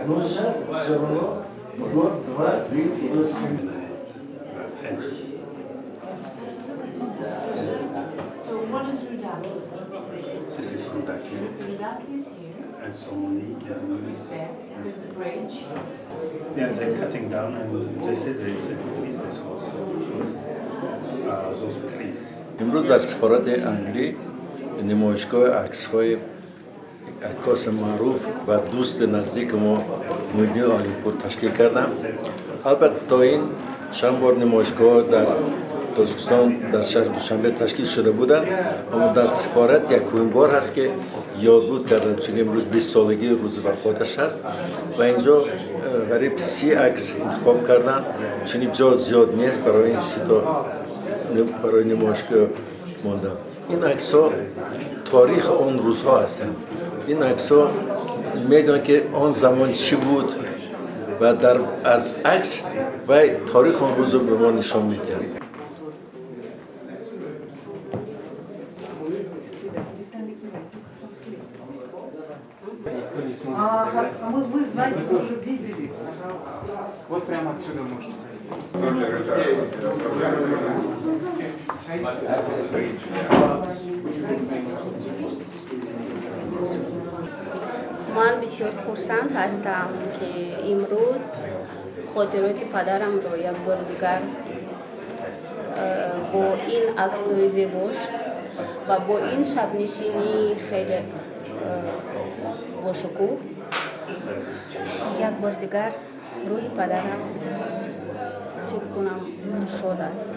Но сейчас все равно год, два, три, Fence. So what is Rudaki? This is Rudaki Rudaki is here, and Somoni. is there, with the bridge. Yeah, they're cutting down, and they say there is a good business also with those trees. امروز در سفارت انگلی نمایشگاه عکس‌های عکاس معروف و دوست نزدیک ما محی‌الدین عالیپور تشکیل کردم. البته تا این چند بار نمایشگاه در تاجیکستان در شهر دوشنبه تشکیل شده بودند، اما در سفارت یکمین بار هست که یاد بود کردن، چون امروز 20 سالگی روز وفاتش هست و اینجا قریب 30 عکس انتخاب کردن، چون جا زیاد نیست برای این 30 تا برای نمایشگاه ماندن. این عکس ها تاریخ آن روزها هستند. این عکس ها میگن که آن زمان چی بود و در از عکس و تاریخ آن روز رو به ما نشان میدهند. А мы, знаете, тоже видели. Вот прямо отсюда можно. Ман бисёр хурсанд ҳастам, ки имрӯз хотироти падарамро як бори дигар бо ин аксҳои зебош ва бо ин шабнишинии хеле бошукӯҳ як бори дигар рӯҳи падарам фикр кунам шод аст.